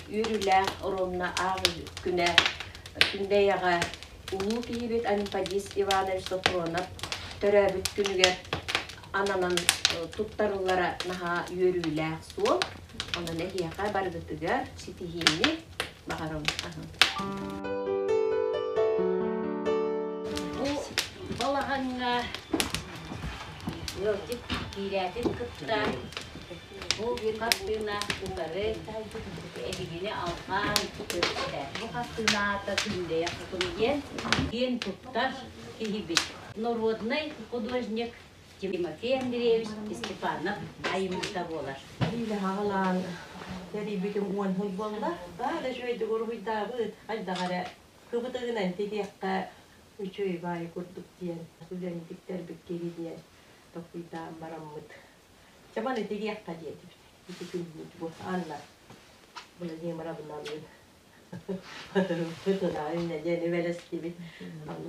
үөрүүлээх оруобуна ааҕыы күнэ Күндэйэҕэ улуу киһибит Анемподист Иванович Софронов төрөөбүт күнүгэр ананан туттарыллара наһаа үөрүүлээх суол. Онон эһиэхэ барыгытыгар ситиһиини баҕарабын. Бу балаҕаҥҥа ыалдьыт киирээтин кытта бу хартыына утары эһигини алҕаан көрүстэ. Бу хартыына аата Күндэйэ Хотун диэн киэн туттар киһибит. Народнай художник Тимофей Андреевич Степанов айымньыта буолар. Биилэ аҕалаан тэрийбитим уон сыл буолла. Баа да үчүгэйдик уруһуйдаабыт, хайдах эрэ кыбытыгынан тигиэххэ үчүгэй баайы курдук диэн үлэни тиктэрбит киһи диэн толкуйдаан бараммыт. Чэ маны тигиэххэ диэтибит. Ити күммүт бу Анна Владимировналыын Ытынаайын диэн үбэлэстибит.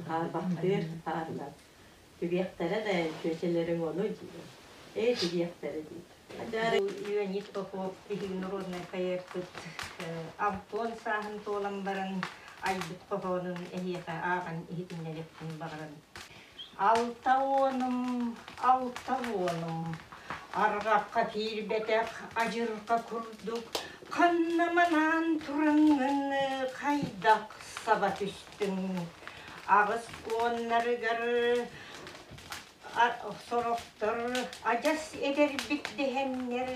Хаарбахтыыр хаарынан. Түгиэхтэрэ да чүөчэлэриҥ ону диир. Ээ түгиэхтэрэ диир. Леонид Попов биһиги народнай поэппыт Антон сааһын туолан баран айбыт хоһоонун эһиэхэ ааҕан иһитиннэриэхпин баҕарабын. 60-ум, 60-ум, арҕахха киирбэтэх адьырҕа курдук ханна манаан тураҥҥын хайдах саба түстүҥ? 80-нарыгар Сорохтор адьас эдэрбит дэһэннэр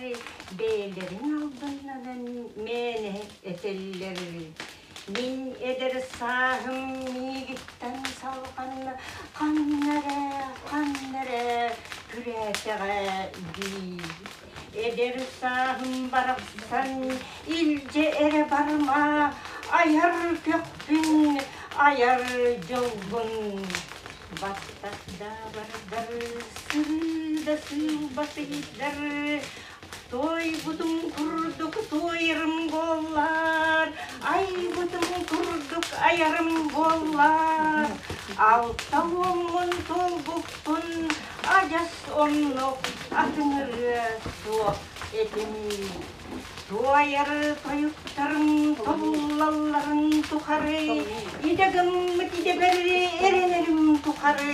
бэйэлэрин албыннанан мээнэ этэллэр. Мин эдэр сааһым миигиттэн салҕанна, ханна эрэ, ханна эрэ күрээтэҕэ дии. Эдэр сааһым барахсан илдьэ эрэ барыма, айар көхпүн, айар дьолбун. Баттах да бардар, сырыы да сыылбатыйдар, Туойбутум курдук туойарым буоллар, айбытым курдук айарым буоллар, 60-мун туолбуппун, адьас оннук атыҥырыа суох этим. Туойар тойуктарым тобуллалларын тухары, идэ гыммыт идэбэр эрэнэрим тухары,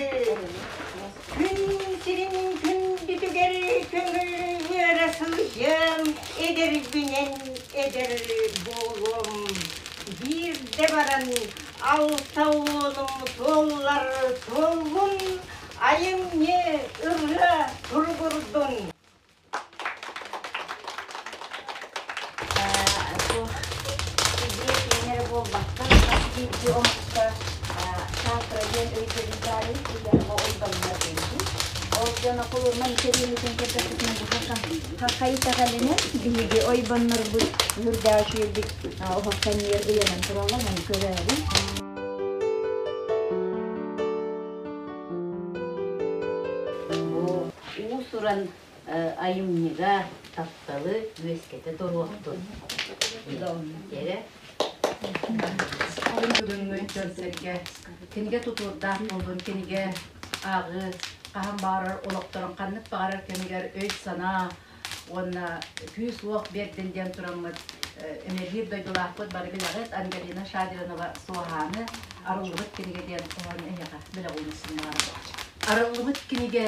күн сирин күндүтүгэр көҥүл үөрэ сылдьыам, эдэрбинэн эдэр буолуом. Биирдэ баран 60-ум туоллар туоллун, айымньы ырыа туругурдун. Дьиэ киэнэ буолбакка, хас биирдии омукка чакра диэн өйдөбүл баар эбит, идэҕэ ойбоннор диэбитин. Ол дьон окулурман иккириэмитин көрдөхпүтүнэ бу хахай итэҕэлинэн биһиги ойбоннорбут үрдээх үчүгэйдик оһох кэннигэр ыйанан тураллар, маны көрөөрү. Бу уус-уран айымньыга тапталы үөскэтэ туруохтун диэн Бүгүҥҥү дьон-сэргэ кинигэ тутуурдаах буоллун, кинигэ ааҕыы хаһан баҕарар олохторун ханнык баҕарар кэмигэр өй-санаа уонна күүс-уох биэрдин диэн тураммыт эмиэ биир дойдулаахпыт бары билэҕит Ангелина Шадринова Суоһааны Арыллыбыт кинигэ диэн хоһоон эһиэхэ бэлэх уунусун баҕарабыт. Арыллыбыт кинигэ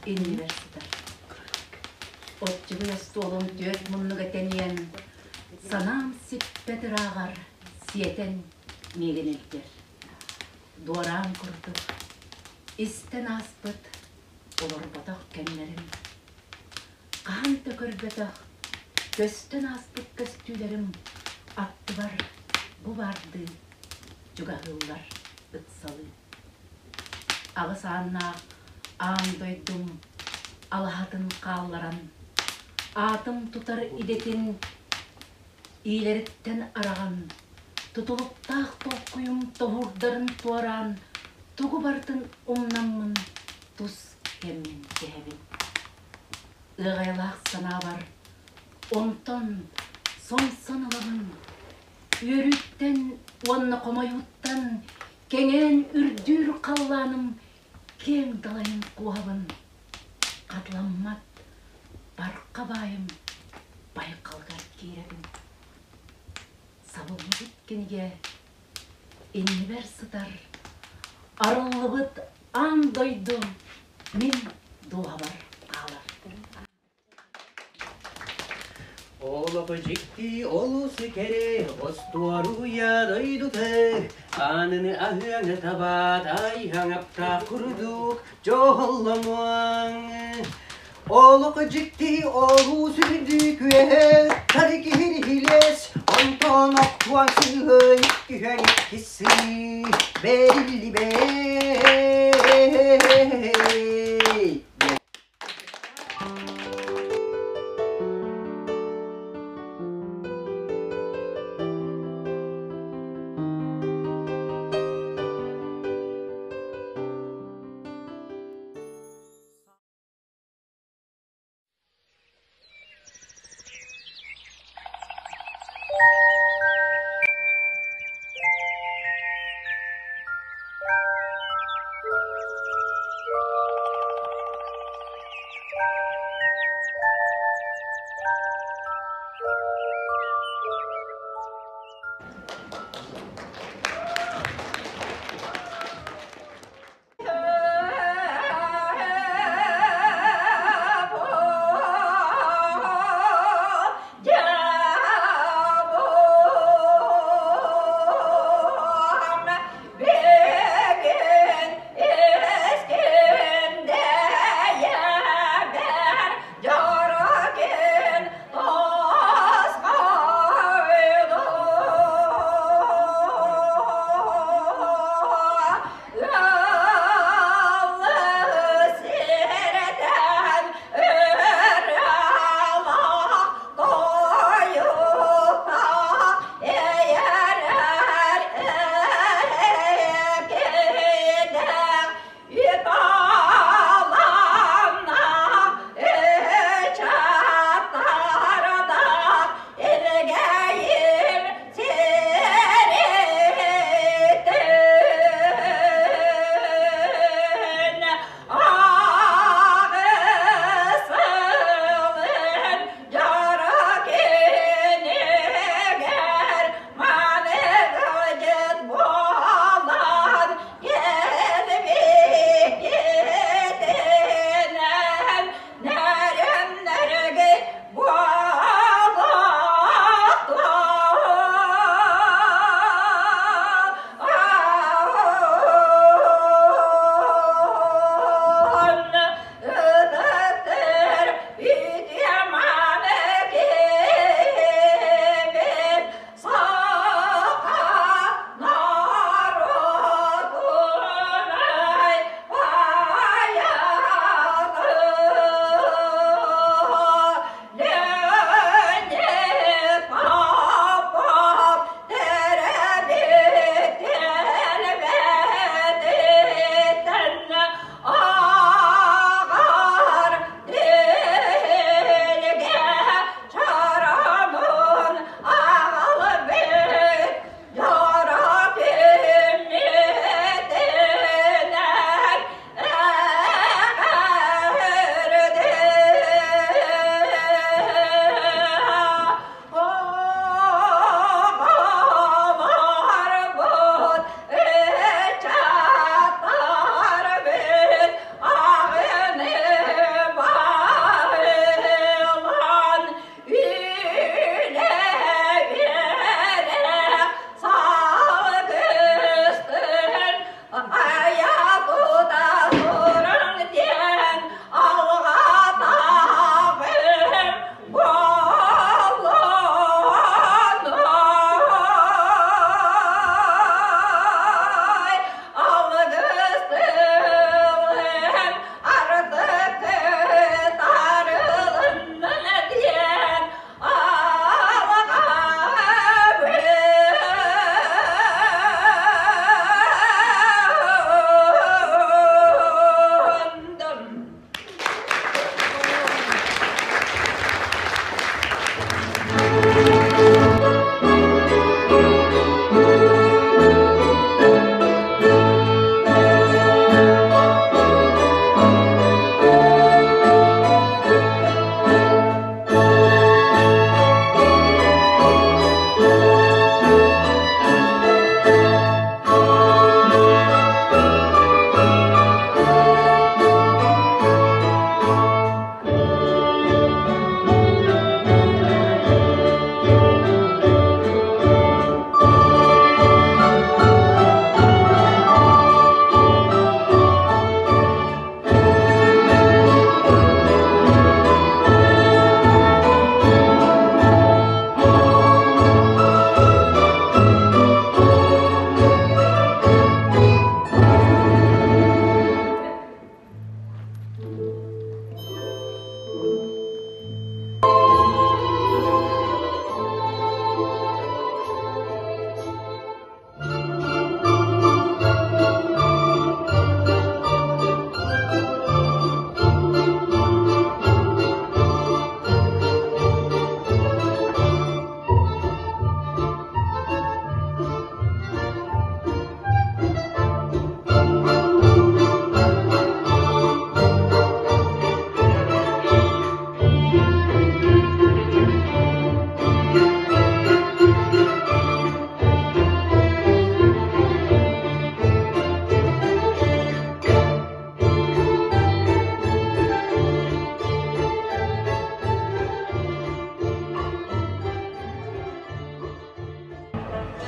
иннибэр сытар. Оччугуй остуолум түөрт муннуга тэнийэн, санаам сиппэт ырааҕар сиэтэн миигин илдьэр. Дуораан курдук истэн ааспыт олорботох кэмнэрим, хаһан да көрбөтөх, көстөн ааспыт көстүүлэрим аттыбар бу баардыы чугаһыыллар ыксалыы. Аҕыс ааннаах аан дойдум алаһатын хаалларан, аатым тутар идэтин иилэриттэн араҕан, тутулуктаах толкуйум тоһуурдарын туораан, тугу барытын умнаммын тус кэммин кэһэбин. Ыаҕайалаах санаабар онтон сомсон ылабын, үөрүүттэн уонна хомойууттан Кэҥээн үрдүүр халлааным киэҥ далайын куоһабын, хатыламмат барха баайым байҕалыгар киирэбин. Сабыллыбыт кинигэ иннибэр сытар, арыллыбыт аан дойду мин дууһабар хаалар. Олох дьикти олус кэрэ остуоруйа дойдута Аныны аһыаҥы табаат айһаҥаптаах курдук дьоһолломуоҥ Олох дьикти олус үрдүк үөһэ тары киһирилэс онтон охтуон сыһый түһэн иккиси бэриллибэт.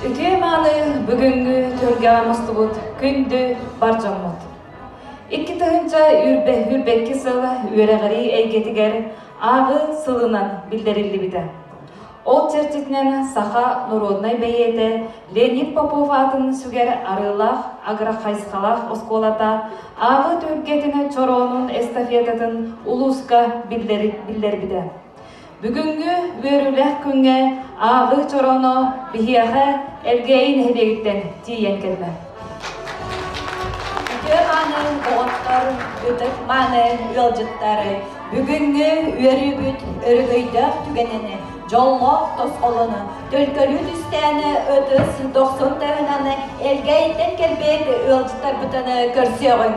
Үтүө мааны бүгүҥҥү түһүлгэҕэ мустубут күндү бар дьоммут. 2022 сыл үөрэҕирии эйгэтигэр ааҕыы сылынан биллэриллибитэ. Ол чэрчитинэн саха норуодунай бэйиэтэ Леонид Попов аатын сүгэр Арыылаах агрохайысхалаах оскуолата ааҕыы түһүлгэтин чороонун эстафетатын улууска биллэрбитэ. Бүгүҥҥү үөрүүлээх күҥҥэ ааҕыы чорооно биһиэхэ Элгээйи нэһилиэгиттэн тиийэн кэллэ. Үтүө мааны доҕоттор, ытык мааны ыалдьыттары, бүгүҥҥү үөрүүбүт өрөгөйдөөх түгэнини, дьоллоох тосхолону, төлкөлүү түстээни ытыс дохсун тыаһынан Элгээйиттэн кэлбит ыалдьыттарбытын көрсүөҕүҥ.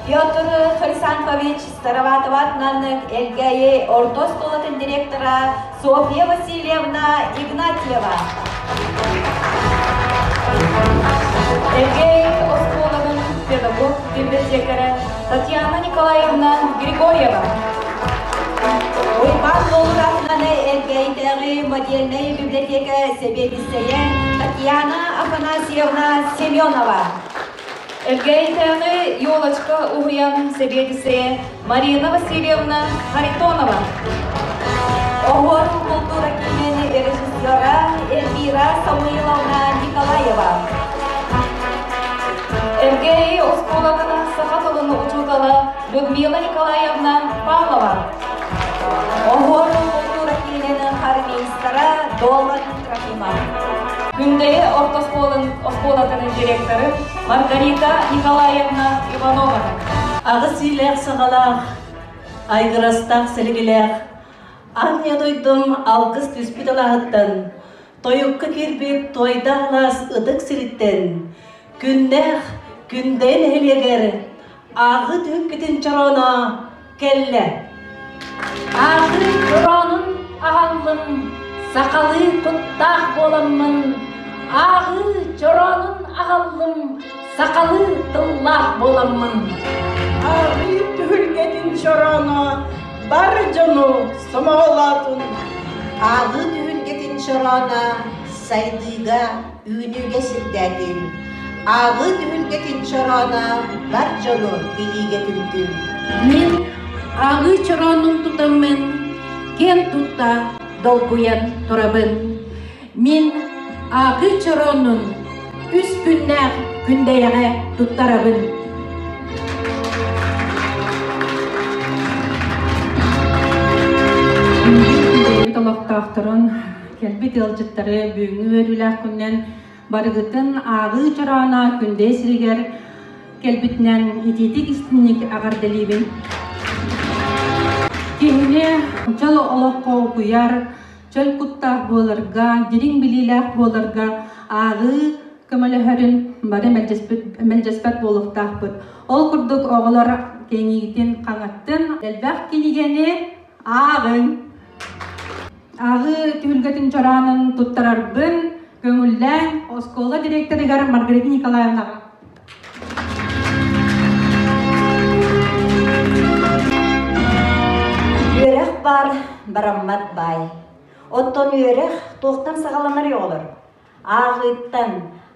Петр Хрисанфович Староватова атынан Элгээйи орто оскуолатын директора Софья Васильевна Игнатьева. Элгээйи оскуолатын педагог библиотекаря Татьяна Николаевна Григорьева. Уйбаан Лоуратынан Элгээйитээҕи модельнай библиотека сэбиэдиссэйэ Татьяна Афанасьевна Семенова. Элгээйитээҕи Елочка уһуйаан сэбиэдиссэйэ Марина Васильевна Харитонова. Оһуор култуура киинин режиссера Эльвира Самуиловна Николаева. Элгээйи оскуолатын саха тылын учуутала Людмила Николаевна Павлова. Оһуор култуура киинин хормейстера Долан Трофимов. Күндэйэ орто оскуолатын директоры Маргарита Николаевна Иванова. Аҕыс иилээх саҕалаах, айгырастаах силигилээх, Аан дойдум алгыс түспүт алааһыттан, тойукка киирбит туойдаах алаас ытык сириттэн, күннээх Күндэйэ нэһилиэгэр ааҕыы түһүккүтүн чорооно кэллэ. Ааҕыы чороонун аҕаллым, сахалыы куттаах буоламмын, ааҕыы чороонун аҕаллым, сахалыы тыллаах буоламмын. Ааҕыы түһүлгэтин чорооно бар дьону сомоҕолоотун. Ааҕыы түһүлгэтин чорооно сайдыыга, үүнүүгэ сирдээтин. Ааҕыы түһүлгэтин чорооно бар дьону билиигэ түмтүн. Мин ааҕыы чороонун тутаммын, киэн тутта долгуйан турабын. Мин ааҕыы чороонун үс күннээх күндэйэҕэ туттарабын. Күндэйэбит олохтоохторун кэлбит ыалдьыттары бүгүҥҥү үөрүүлээх күнүнэн барыгытын ааҕыы чорооно Күндэйэ сиригэр кэлбитинэн итиитик истинник эҕэрдэлиибин. Киһини дьол олоххо утуйар, чөл куттаах буоларга, дириҥ билиилээх буоларга ааҕыы көмөлөһөрүн бары мэлдьэспэт буолуохтаахпыт. Ол курдук оҕолор кэҥиитин хаҥаттын, элбэх кинигэни ааҕыҥ. Ааҕыы түһүлгэтин чораанын туттарарбын көҥүллээн оскуола директорыгар Маргарита Николаевнаҕа. Үөрэх баар, бараммат баай. Оттон үөрэх туохтан саҕаланар оҕолор? Ааҕыыттан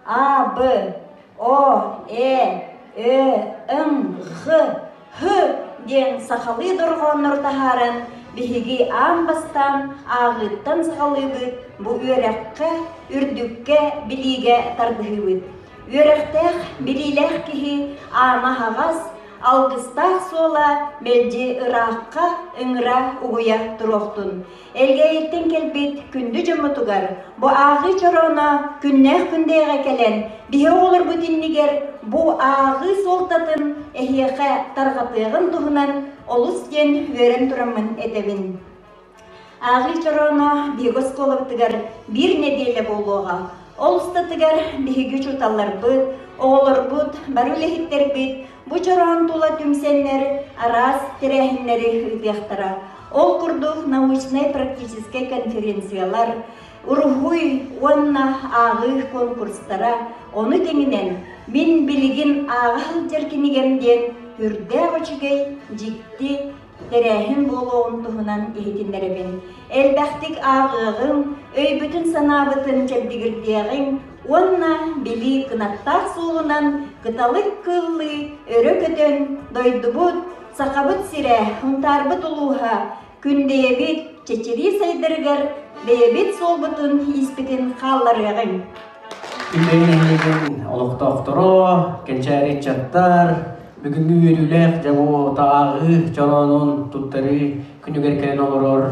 А, Б, О, Э, Ö, М, Х, Һ диэн сахалыы дорҕооннору таһааран, биһиги аан бастаан ааҕыыттан саҕалыыбыт, бу үөрэххэ, үрдүккэ, билиигэ тардыһыыбыт. Үөрэхтээх, билиилээх киһи аана аһаҕас, алгыстаах суола мэлдьи ыраахха ыҥыра угуйа туруохтун. Элгээйиттэн кэлбит күндү дьоммутугар бу ааҕыы чорооно күннээх күндэйэҕэ кэлэн, биһи оҕолорбут иннигэр бу ааҕыы суолтатын эһиэхэ тарҕатыаҕын туһунан олус диэн үөрэн тураммын этэбин. Ааҕыы чорооно биһиги оскуолабытыгар биир нэдиэлэ буолуоҕа. Ол устатыгар биһиги учууталларбыт, оҕолорбут, бары үлэһиттэрбит бу чороон тула түмсэннэр араас тэрээһиннэри ыытыахтара. Ол курдук научнай-практическай конференциялар, уруһуй уонна ааҕыы конкурстара, ону тэҥинэн «Мин билигин ааҕа сылдьар кинигэм» диэн үрдээх үчүгэй, дьикти тэрээһин буолуоҕун туһунан иһитиннэрэбин. Элбэхтик ааҕыаҕыҥ, өйбүтүн-санаабытын чэбдигирдиэҕиҥ уонна билии кынаттаах суолунан кыталык кыыллыы өрө көтөн дойдубут, Сахабыт сирэ, Һунтаарбыт улууһа, Күндэйэбит чэчирии сайдарыгар бэйэбит суолбутун-ииспитин хаалларыаҕыҥ. Күндэйэ нэһилиэгин олохтоохторо, кэнчээри ыччаттар, бүгүҥҥү үөрүүлээх дьоҥу ааҕыы чороонун туттарыы күнүгэр кэлэн олорор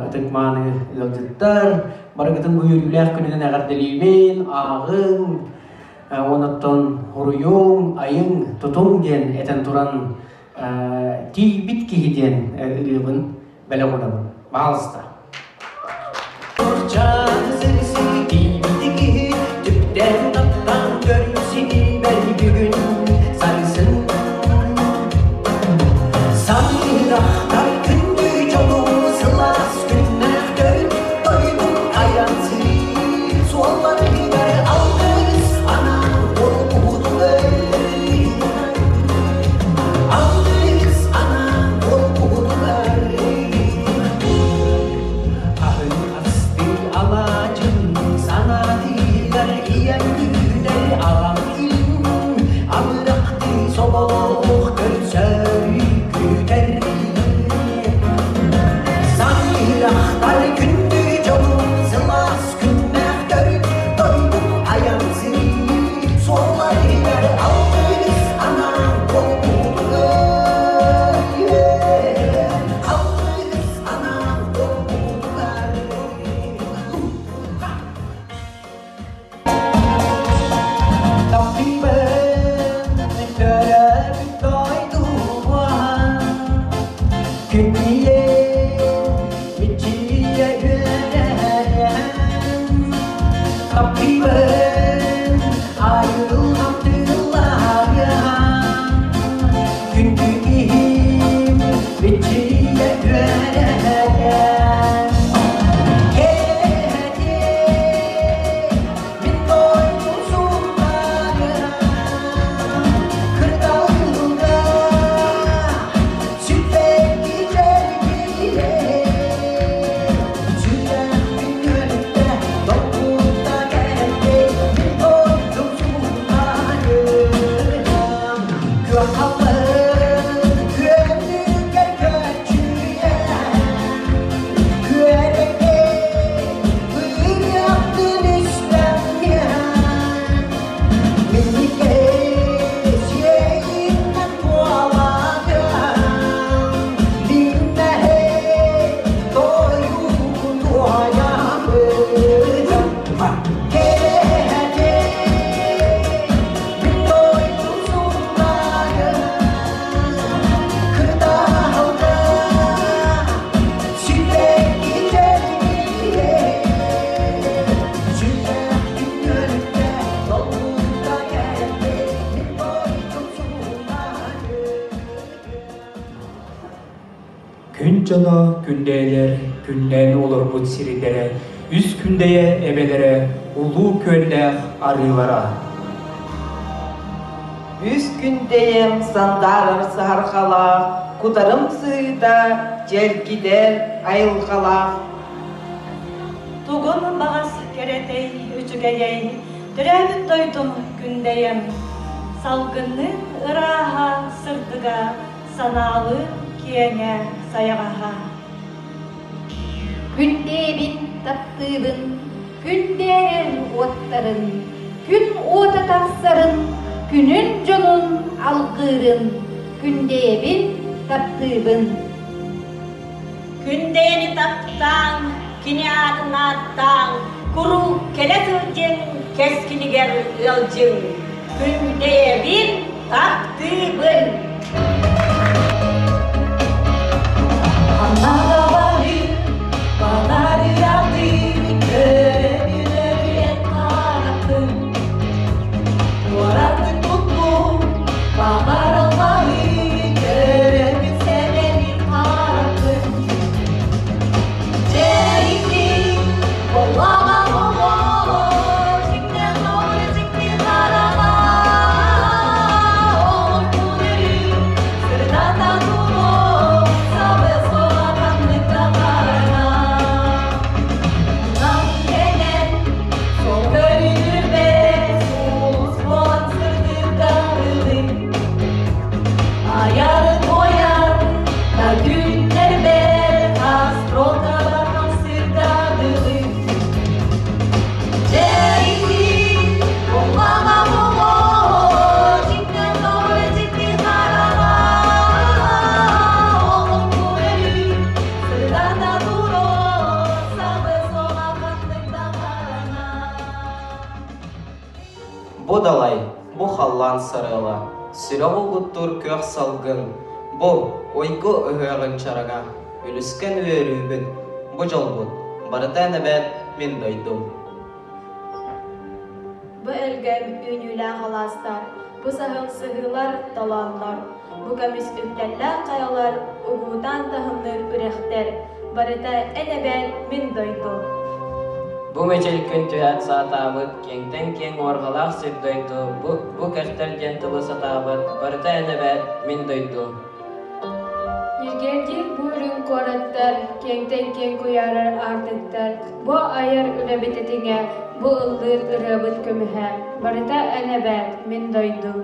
ытык-мааны ыалдьыттар, барыгытын бу үөрүүлээх күнүнэн эҕэрдэлиибин, ааҕыҥ, уонуттан уруйуҥ, айыҥ, тутуҥ диэн этэн туран тиийбит киһи диэн ырыабын бэлэх уунабын. Баҕалыста. Тиийбит киһи түптэн таптан көрсүбэр бүгүн сарсын Сарыырахтар күндү дьолу сылаас күннээх төрүт дойдум айан сырыы суолларыгар алгыс анаан уолбутугар Алгыс анаан уолбутугар Аһын астыы алаадьын санаатыгар ийэм күүтэр аҕам илин амырахтыы соболоох көрсөр күүтэр Саҥырахтар күндү дьонум сылаас күннээх төрүт дойдум айан сирии суолларыгар алгыс анаан буолбутугар алгыс анаан буолбутугар Таптыыбын төрөөбүт дойдубун Күннүйэн мичийэ үөрэн Таптыыбын айылҕам тылларыгар Күндү киһим мичийэ үөрэн Кэлэтиэй мин дойдум султаныгар Кырдалга сүппэкки дьэргийэ Сүрэхпин үөртэ долгутта кэлтэй мин дойдум султаныгар Күөх халлаан күөнүгэр көччүйэн Күөрэкэй ырыатын истэммиэн Минникээс иэйииннэн туоланыам Миннэһэй тойугун туойабын Кэһэтэй мин дойдум султаныгар Кырдалга сүппэкки дьэргийэ Сүрэхпин үөртэ долгутта кэлтэй мин дойдум султаныгар Күн дьоно күндэйэлэр күннээн олорбут сирдэрэ, үс күндэйэ эбэлэрэ улуу күөллээх арыылара. Үс күндэйэм сандаарар саһарҕалаах, кутарым сыыта дьэргидэр айылҕалаах. Тугун баҕас кэрэтэй, үчүгэйэй, төрөөбүт дойдум Күндэйэм. Салгынныын ырааһа, сырдыга, санаалыын киэҥэ, сайаҕаһа. Күндэйэбин таптыыбын, күндээрэр уоттарын, күн уота тахсарын, күнүн дьонун алгыырын, күндэйэбин таптыыбын. Күндэйэни таптааҥ, кини аатын ааттааҥ, куруук кэлэ сылдьыҥ, кэскилигэр ыалдьыҥ. Күндэйэбин таптыыбын! Аннарабары, банарыаты, көрөбүн харатын. Туоратын кутум, баҕараллары, көрөбүн сэмэлин харатын. Дьэрити, олаҕа олоор, дьиҥнээх доҕор дьикти хараҕа. Олохпун өрүү сырдата туруо. халлаан сарыала, сүрэх угуттуур күөх салгын, бу уйгу ыһыаҕын чараҥа, үлүскэн үөрүүбүт, бу дьолбут, барыта эн эбээт мин дойдум. Бу өлгөм үүнүүлээх алаастар, бу саһыл сыһыылар, толооннор, бу көмүс үктэллээх хайалар, угуутаан таһымныыр үрэхтэр, барыта эн эбээт мин дойдум. Бу мичил күн түһээн саатаабыт, киэҥтэн киэҥ уорҕалаах сир дойду, бу, бу кэхтэр диэн тылы сатаабат, барыта эн эбээт мин дойдум. Ньиргиэрдиир бу үрүҥ куораттар, киэҥтэн киэҥ куйаарар аартыктар, бу айар үлэбит этиҥэ, бу ыллыыр ырыабыт көмүһэ, барыта эн эбээт, мин дойдум.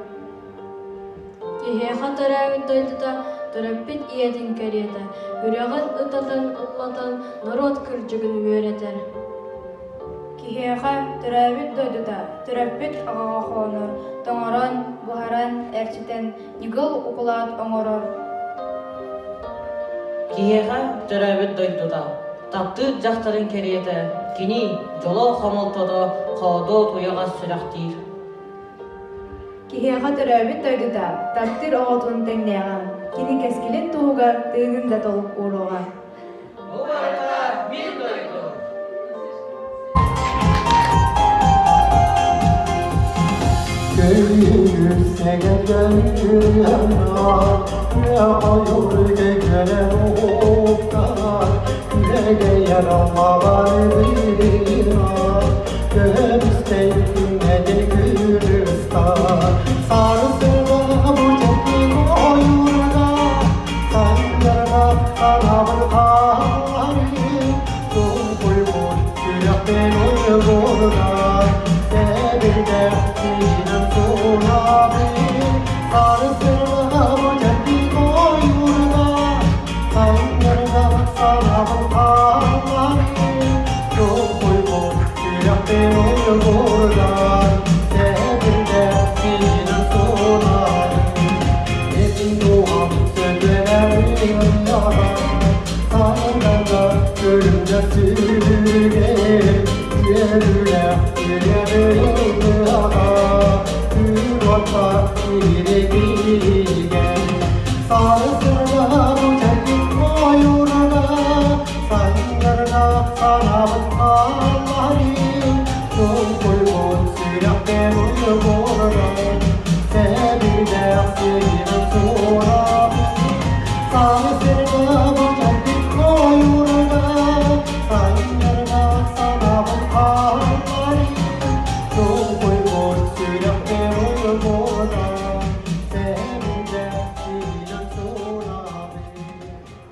Киһиэхэ төрөөбүт дойдута төрөппүт ийэтин кэриэтэ, үрэҕин ытатан ыллатан норуот кырдьыгын үөрэтэр. Киһиэхэ төрөөбүт дойдута төрөппүт аҕаҕа холонор, тоҥорон, буһаран, эрчитэн ньыгыл укулаат оҥорор. Киһиэхэ төрөөбүт дойдута, таптыыр дьахтарын кэриэтэ, кини дьоло хомолтото хоодуот уйаҕас сүрэхтиир. Киһиэхэ төрөөбүт дойдута таптыыр оҕотун тэҥнээҕэ, кини кэскилин туһугар тыынын да толук ууруоҕа. Бу барыта мин дойдум.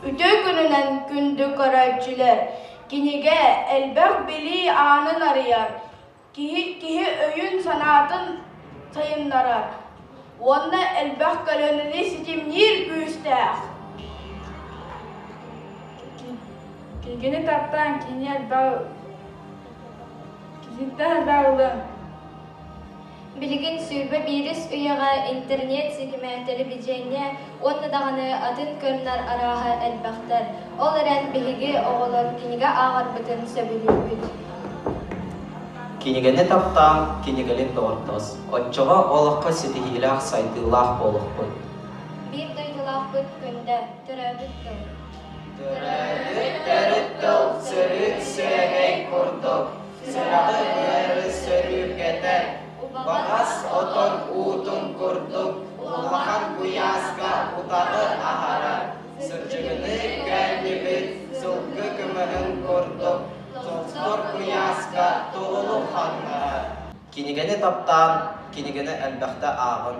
Үтүө күнүнэн күндү көрөөччүлэр! Кинигэ элбэх билии аанын арыйар, киһи киһи өйүн-санаатын сайыннарар уонна элбэх көлүөнэни ситимниир күүстээх. Кинигэни таптаан кини элбэх киһиттэн элбэх ылыаҥ. Билигин 21-с үйэҕэ интернет ситимэ, телевидение уонна даҕаны атын көрүҥнэр арааһа элбэхтэр. Ол эрэн биһиги оҕолор кинигэ ааҕарбытын сөбүлүүбүт. Кинигэни таптаан, кинигэлин доҕордос. Оччоҕо олоххо ситиһиилээх, сайдыылаах буолуохпут. Биир дойдулаахпыт Күндэ, төрөөбүт тыл. Төрөөбүт төрүт тыл сөрүүн сүөгэй курдук, сүрэҕи ыары сөрүүкэтэр, убаҕас отон уутун курдук улахан куйааска утаҕы аһарар, сырдьыгыныы көөнньүбүт сылгы көмөһүн курдук тостор куйааска туһулу ханнарар. Кинигэни таптаан, кинигэни элбэхтэ ааҕын.